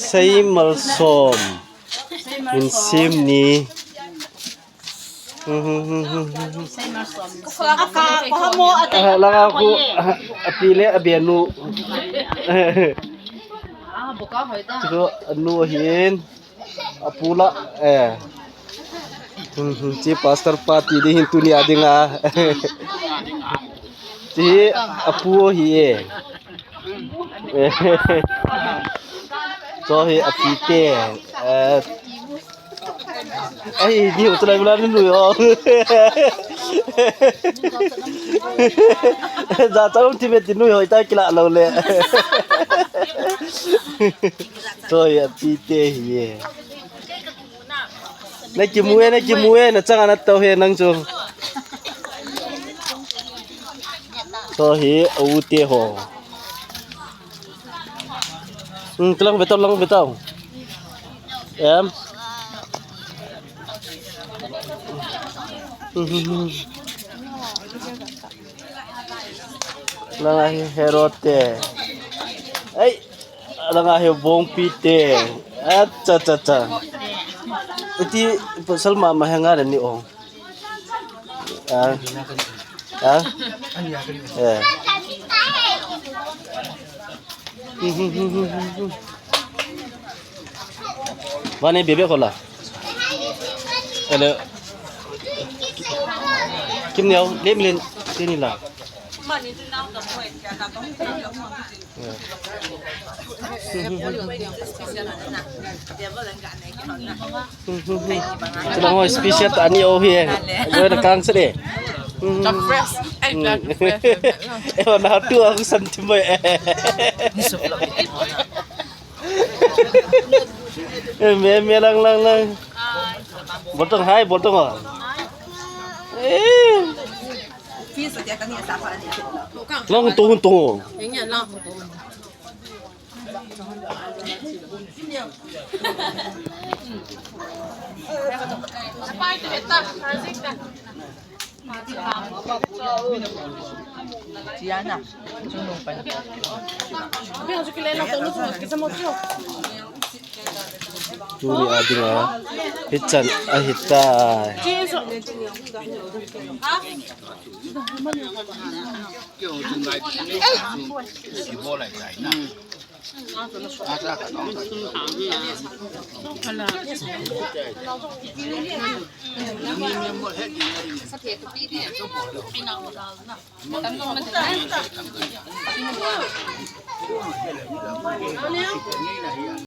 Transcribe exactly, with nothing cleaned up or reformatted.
Seimal sawm. Min sim ni. Ah, langa khu, ah, a pi le a bia nu. Chu a nu ahin. A pu lah, eh. Ci pastor pa ti ding hin tuni a ding a. Ci a pu hi e. Cho hi a pite. Eh. Ai, di ho tu lai mula ni nui ho. Za cha um ti me ti nui ho ta kila lo le. Cho hi a pite hi e. Na kimu e, na kimu e, na chang a na to he nang chu. Cho hi a u te ho. Hmm, tlang betau, lang betau. Em. Langa hi Herod te. Ei. Langa hi Bongpi te. Acha, cha, cha. Iti pasal mama henga ni ong. Ah. Ah. Eh. Vane bebe kola. Ele. Kim niau lem len tini la. Tulang ho special ta ani o hi. Gue na kang sede. Fresh. Ai, fresh. Eh, na tu aku santim boy. Eh, me, me lang, lang, lang. Botong hai, botong ah. Eh. Lang tu, tu. Tuni a dinga hichan ahi tai.